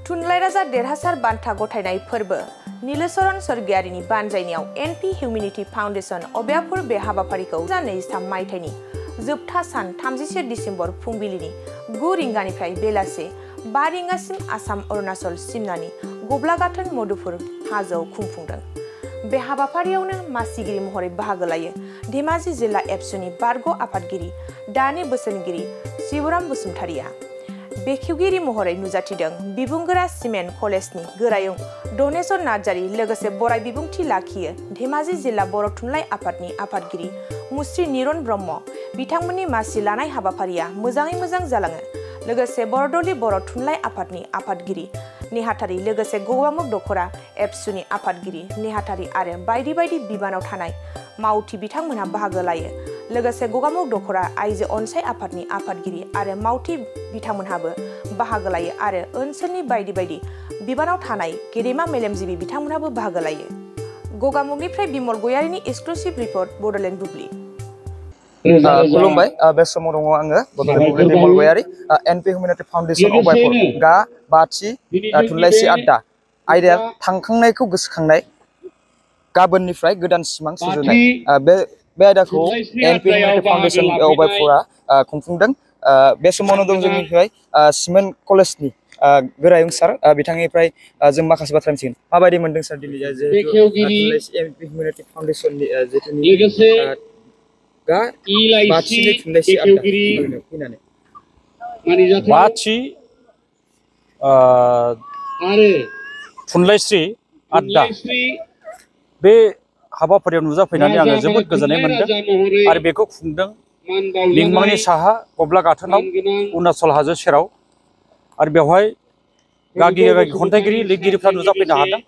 थुनलाइ राजा देरहासार बान्था गथायनाय फोरबो नीलेश्वरन स्वर्गियारिनि बानजायनायाव एनपि हिउमेनिटी फाउन्डेशन अबयापुर बे हाबाफारिखौ 2023 मायथाइनि जोबथा सान 31 डिसेम्बर फुंबिलिनि 9 रिंगानिफ्राय बेलासे 5 रिंगासिम आसाम अरुणाचल सिमनानि गब्लागाथोन मधुपुर हाजोआव खुंफुंदों। बे हाबाफारियावनो मासिगिरि महरै बाहागो लायो धेमाजि जिल्ला एबसुनि बारग' आफादगिरि दानि बोसोनगिरि शिवराम बसुमतारिया। बेखेवगिरि महरै नुजाथिदों बिबुंगोरा सिमेन्ट कलेजनि गोरायुं दनेश्वर नार्जारि लोगोसे बराय बिबुंथि लाखियो धेमाजि जिल्ला बर' थुनलाइ आफादनि आफादगिरि मुस्रि निरन ब्रह्म। बिथांमोननि मासि लानाय हाबाफारिया मोजाङै मोजां जालाङो। लोगोसे बरदली बर' थुनलाइ आफादनि आफादगिरि नेहाथारि लोगोसे गौरामुख दखरा एबसुनि आफादगिरि नेहाथारि आरो बायदि बायदि बिबानाव थानाय मावथि बिथांमोनहा बाहागो लायो। लोगोसे गगामुख दखरा आइजो अनसाय आफादनि आफादगिरि आरो मावथि बिथांमोनहाबो बाहागो लायो आरो ओनसोलनि बायदि बायदि बिबानाव थानाय गेदेमा मेलेमजिबि बिथांमोनहाबो बाहागो लायो। गगामुखनिफ्राय बिमल गयारिनि एक्सक्लुसिभ रिपर्ट बडलेण्ड बुब्लि। खुलुमबाय बे समाव दङ आङो बडलेण्ड बुब्लि बिमल गयारि एनपि हिउमेनिटी फाउन्डेशन अबयापुर गा बाथि थुनलाइसि आड्डा आयदाया थांखांनायखौ गोसोखांनाय गाबोननिफ्राय गोदान सिमां सुजुनाय बे आयदाखौ एनपि हिउमेनिटी फाउन्डेशन अबयापुरा खुंफुंदों। बे समावनो दं जोंनिफ्राय सिमेन्ट कलेजनि गोरायुं सार बिथांनिफ्राय जों माखासे बाथ्रा मिथिगोन। माबायदि मोनदों सार दिनै एनपि हिउमेनिटी फाउन्डेशननि जिथुनि गा बाथि थुनलाइसि आड्डा फैनानै बाथि थुनलाइस्रि आड्डा बे हाबाफारियाव नुजाफैनानै आङो जोबोद गोजोननाय मोनदों आरो बेखौ खुंदों मिंमांनि साहा गब्लागाथोनाव अरुणाचल हाजो सेराव आरो बेवहाय गागि खन्थाइगिरि लिरगिरिफ्रा नुजाफैनो हादों।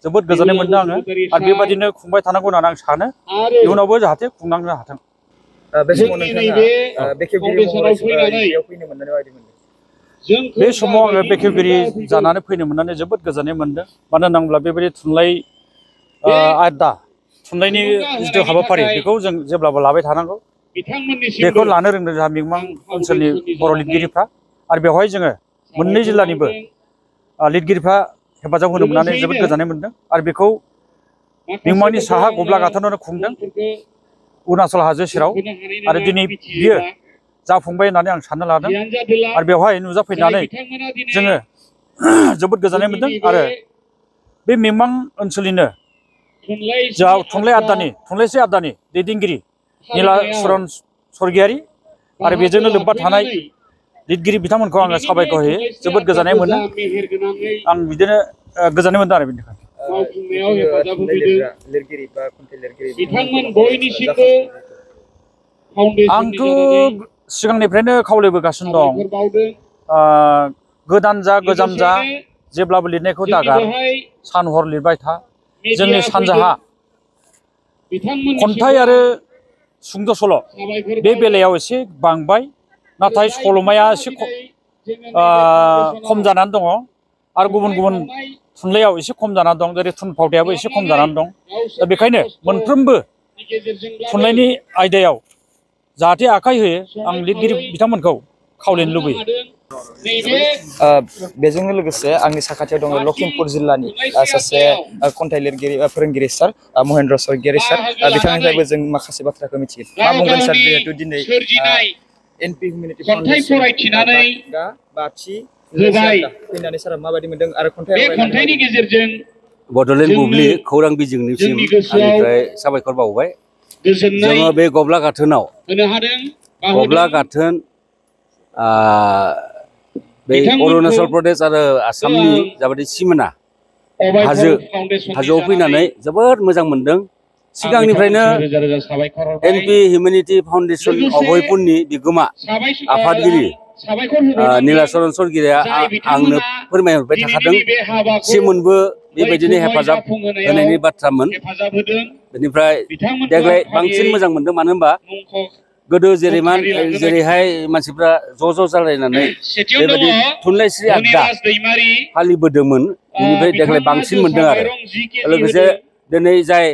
जोबोद गोजोननाय मोनदों आङो आरो बेबायदिनो खुंबाय थानांगौ होननानै आं सानो इयुनावबो जाहाथे खुंलांनो हाथों। बे समाव नोंथाङा बेखेवगिरि महरै बेयाव फैनो मोननानै माबायदि मोनदों? बे समाव आङो बेखेवगिरि जानानै फैनो मोननानै जोबोद गोजोननाय मोनदों। मानो होनोब्ला बेबायदि थुनलाइ आड्डा थुनलाइनि जिथु हाबाफारि बेखौ जों जेब्लाबो लाबाय थानांगौ। बेखौ लानो रोंदों जोंहा मिंमां ओनसोलनि बर' लिरगिरिफ्रा आरो बेवहाय जोङो मोननै जिल्लानिबो लिरगिरिफ्रा हेफाजाब होनो मोननानै जोबोद गोजोननाय मोनदों आरो बेखौ मिंमांनि साहा गब्लागाथोनावनो खुंदों अरुणाचल हाजो सेराव आरो दिनै बियो जाफुंबाय होननानै आं सानना लादों आरो बेवहाय नुजाफैनानै जोङो जोबोद गोजोननाय मोनदों आरो बे मिंमां ओनसोलनिनो जा थुनलाइस्रि आड्डानि दैदेनगिरि नीलेश्वरन स्वर्गियारि आरो बेजोंनो लोब्बा थानाय लिरगिरि बिथांमोनखौ आङो साबायखर होयो। जोबोद गोजोननाय मोनो आं बिदिनो गोजोननाय मोनदों आरो बेनि थाखाय मावफुंनायाव हेफाजाब होफैदों लिरगिरि बा खन्थाइ लिरगिरि बिथांमोन बयनिसिमबो आंथ' सिगांनिफ्रायनो खावलायबोगासिनो दं गोदान जा गोजाम जा जेब्लाबो लिरनायखौ दागार सान हर लिरबाय था। जोंनि सानजाहा खन्थाइ आरो सुंद' सल' बे बेलायाव एसे बांबाय नाथाय सल'माया एसे खम जानानै दङ आरो गुबुन गुबुन थुनलाइयाव एसे खम जानानै दं जेरै थुनफावथायाबो एसे खम जानानै दं। दा बेखायनो मोनफ्रोमबो थुनलाइनि आयदायाव जाहाथे आखाइ होयो आं लिरगिरि बिथांमोनखौ खावलायनो लुबैयो। बेजोंनो लोगोसे आंनि साखाथियाव दङ लखिमपुर जिल्लानि सासे खन्थाइ लिरगिरि फोरोंगिरि सार महेन्द्र स्वर्गियारि सार बिथांनिफ्रायबो जों माखासे बाथ्राखौ मिथिगोन। मा बुंगोन सार जिहेतु दिनै एनपि हिउमेनिटी फाउन्डेशन गा बाथि फैनानै सारा माबायदि मोनदों आरो खन्थाइनि गेजेरजों बडलेण्ड बुब्लि खौरां बिजोंनिसिम आंनिफ्राय साबायखर बावबाय। जोङो बे गब्लागाथोनाव गब्लागाथोन बे अरुणाचल प्रदेश आरो आसामनि जाबायदि सिमाना हाजोआव फैनानै जोबोद मोजां मोनदों। सिगांनिफ्रायनो एनपि हिउमेनिटी फाउन्डेशन अभयपुरनि बिगोमा आफादगिरि नीलेश्वरन स्वर्गियारिया आंनो फोरमायहरबाय थाखादों सिमोनबो बेबायदिनो हेफाजाब होनायनि बाथ्रामोन। बेनिफ्राय देग्लाय बांसिन मोजां मोनदों मानो होनबा गोदो जेरैहाय मानसिफ्रा ज' जालायनानै बेबायदि थुनलाइस्रि आड्डा फालिबोदोंमोन बेनिफ्राय देग्लाय बांसिन मोनदों आरो लोगोसे दिनै जाय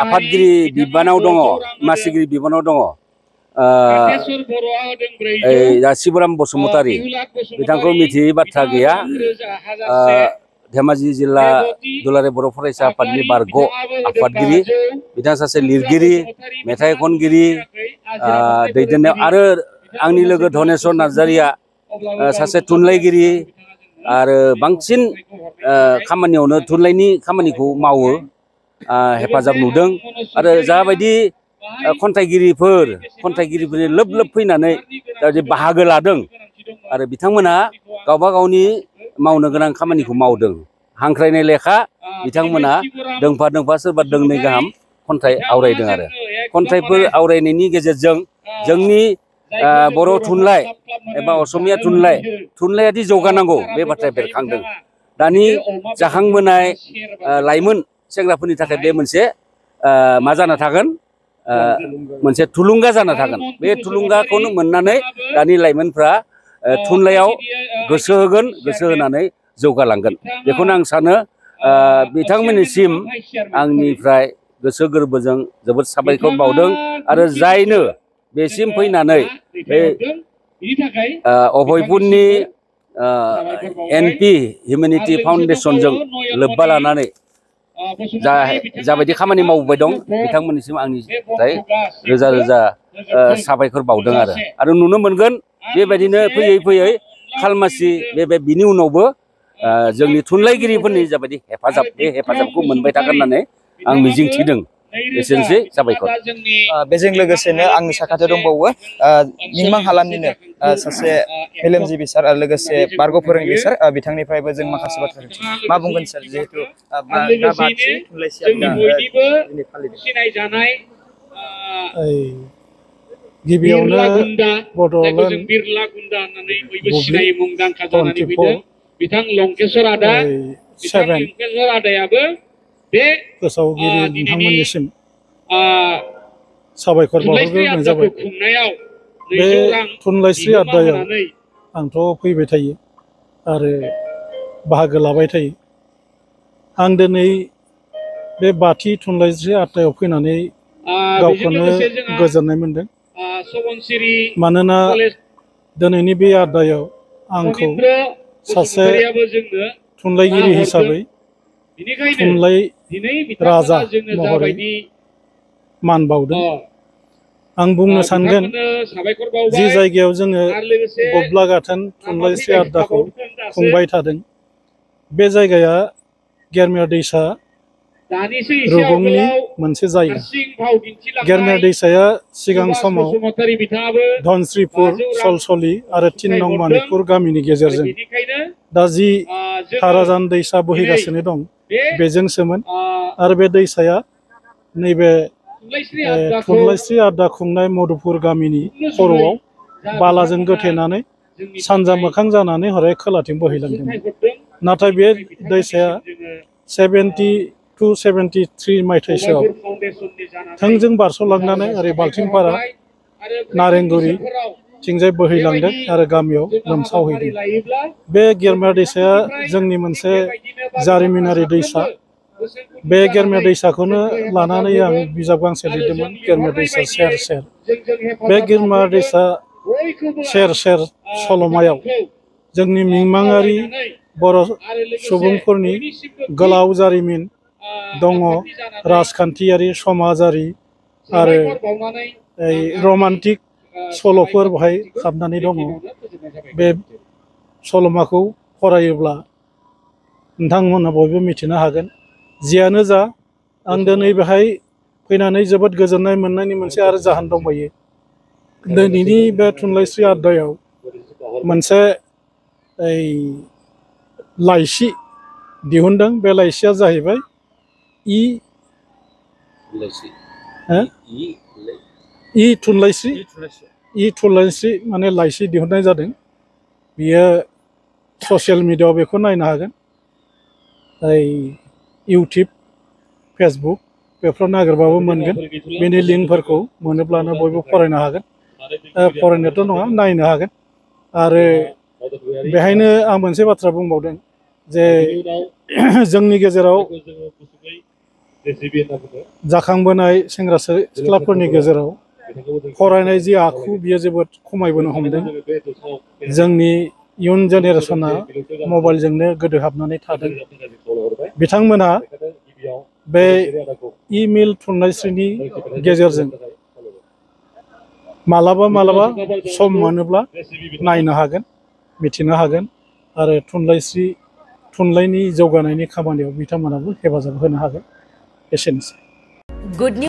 आफादगिरि बिबानाव दङ मासिगिरि बिबानाव दङ शिबराम बसुमतारी बिथांखौ मिथियै बाथ्रा गैया धेमाजि जिल्ला दुलाराय बर' फरायसा आफादनि बारग' आफादगिरि बिथाङा सासे लिरगिरि मेथाइ खनगिरि दैदेननायाव आरो आंनि लोगो धनेस्वर नार्जारिया सासे थुनलाइगिरि आरो बांसिन खामानियावनो थुनलाइनि खामानिखौ मावो हेफाजाब नुदों आरो जाबायदि खन्थाइगिरिफोरनि लोब लोब फैनानै बाहागो लादों आरो बिथांमोना गावबा गावनि मावनो गोनां खामानिखौ मावदों हांख्रायनाय लेखा बिथांमोना दोंफा दोंफा सोरबा दोंनै गाहाम खन्थाइ आवरायदों आरो खन्थाइफोर आवरायनायनि गेजेरजों जोंनि बर' थुनलाइ एबा असमिया थुनलाइयादि जौगानांगौ बे बाथ्राया बेरखांदों दानि जाखांबोनाय लाइमोन सेंग्राफोरनि थाखाय बे मोनसे मा जाना थागोन मोनसे थुलुंगा जाना थागोन बे थुलुंगाखौनो मोननानै दानि लाइमोनफ्रा थुनलाइयाव गोसो होगोन गोसो होनानै जौगालांगोन बेखौनो आं सानो बिथांमोननिसिम आंनिफ्राय गोसो गोरबोजों जोबोद साबायखर बावदों आरो जायनो बेसिम फैनानै बे अभयपुरनि एनपि हिउमेनिटी फाउन्डेसनजों लोब्बा लानानै जाबायदि खामानि मावबोबाय दं बिथांमोननिसिम आंनिफ्राय रोजा रोजा साबायखर बावदों आरो नुनो मोनगोन बेबायदिनो फैयै फैयै खालमासि बिनि उनावबो जोंनि थुनलाइगिरिफोरनि जाबायदि हेफाजाब बे हेफाजाबखौ मोनबाय थागोन होननानै आं मिजिंथिदों एसेनोसै साबायखर बेजों लोगोसेनो आंनि साखाथियाव दंबावो मिमां हालामनिनो सासे मेलेमजिबि सार आरो लोगोसे बारग' फोरोंगिरि सार बिथांनिफ्रायबो जों माखासे बाथ्रा मा बुंगोन सार जिहेतु गिबियावनो बड'लेण्ड बिथां लंकेश्वर आदा आदायाबो बे फोसावगिरि बिथांमोननिसिम साबायखर बावहरग्रोनाय जाबाय बे थुनलाइस्रि आड्डायाव आंथ' फैबाय थायो आरो बाहागो लाबाय थायो आं दिनै बे बाथि थुनलाइस्रि आड्डायाव फैनानै गावखौनो गोजोननाय मोनदों मानोना दिनैनि बे आड्डायाव आंखौ सासे थुनलाइगिरि हिसाबै थुनलाइ राजा महरै मान बावदों आं बुंनो सानगोन जि जायगायाव जोङो गब्लागाथोन थुनलाइस्रि आड्डाखौ खुंबाय थादों बे जायगाया गेरमिया दैसा रुगुंनि मोनसे जायगा गेरमिया दैसाया सिगां समाव धनस्रिपुर सलसलि आरो 3 नं मानिकपुर गामिनि गेजेरजों दा जि थाराजान दैसा बोहैगासिनो दं बेजोंसोमोन आरो बे दैसाया नैबे थुनलाइस्रि आड्डा खुंनाय मधुपुर गामिनि खर'आव बालाजों गोथेनानै सानजा मोखां जानानै हरै खोलाथिं बोहैलांदोंमोन नाथाय बे दैसाया 72-73 मायथाइसोआव थोंजों बारस'लांनानै ओरै बाल्थिंपारा नारेंगुरि थिंजाय बोहैलांदों आरो गामियाव लोमसावहैदों बे गेरमिया दैसाया जोंनि मोनसे जारिमिनारि दैसा बे गेरमिया दैसाखौनो लानानै आं बिजाब गांसे लिरदोंमोन गेरमिया दैसा सेर सेर बे गेरमिया दैसा सेर सेर सल'मायाव जोंनि मिमाङारि बर' सुबुंफोरनि गोलाव जारिमिन दङ राजखान्थियारि समाजारि आरो रमान्टिक सल'फोर बेवहाय हाबनानै दङ बे सल'माखौ फरायोब्ला नोंथांमोना बयबो मिथिनो हागोन जियानो जा आं दिनै बेहाय फैनानै जोबोद गोजोननाय मोननायनि मोनसे आरो जाहोन दंबायो दिनैनि बे थुनलाइस्रि आड्डायाव मोनसे लाइसि दिहुनदों बे लाइसिया जाहैबाय थुनलाइस्रि माने लाइसि दिहुननाय जादों बियो ससियेल मिडियायाव बेखौ नायनो हागोन इउटिउब फेसबुक बेफोराव नागिरबाबो मोनगोन बेनि लिंकफोरखौ मोनोब्लानो बयबो फरायनो हागोन फरायनोथ' नङा नायनो हागोन आरो बेहायनो आं मोनसे बाथ्रा बुंबावदों जे जोंनि गेजेराव जाखांबोनाय सेंग्रा सिख्लाफोरनि गेजेराव फरायनाय जि आखु बियो जोबोद खमायबोनो हमदों जोंनि इयुन जेनेरेसना मबाइलजोंनो गोदोहाबनानै थादों बिथांमोना बे इमेल थुनलाइस्रिनि गेजेरजों मालाबा मालाबा सम मोनोब्ला नायनो हागोन मिथिनो हागोन आरो थुनलाइनि जौगानायनि खामानियाव बिथांमोनाबो हेफाजाब होनो हागोन एसेनोसै